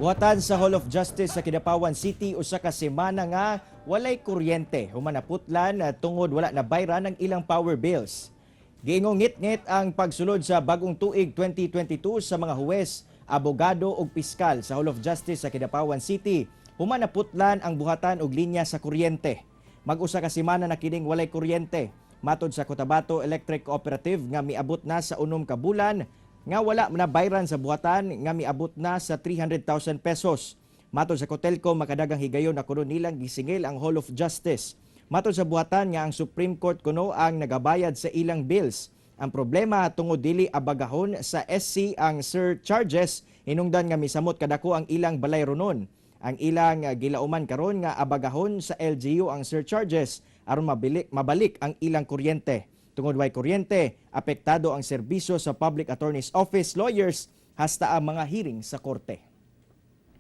Buhatan sa Hall of Justice sa Kidapawan City usa ka semana nga walay kuryente human naputlan tungod wala na bayran ang ilang power bills. Giingong ngit-ngit ang pagsulod sa bagong tuig 2022 sa mga huwes, abogado ug piskal sa Hall of Justice sa Kidapawan City human naputlan ang buhatan og linya sa kuryente. Mag-usa ka semana na kining walay kuryente. Matod sa Cotabato Electric Cooperative nga miabot na sa 6 ka bulan nga wala na bayran sa buhatan nga miabot na sa 300,000 pesos. Matod sa Cotelco, makadagang higayon na kuno nilang gisingil ang Hall of Justice. Matod sa buhatan nga ang Supreme Court kuno ang nagabayad sa ilang bills. Ang problema, tungod dili abagahon sa SC ang surcharges, hinungdan nga misamot kadako ang ilang balayronon. Ang ilang gilauman karon nga abagahon sa LGU ang surcharges aron mabalik ang ilang kuryente. Tungod way kuryente, apektado ang serbisyo sa Public Attorney's Office, lawyers, hasta ang mga hearing sa korte.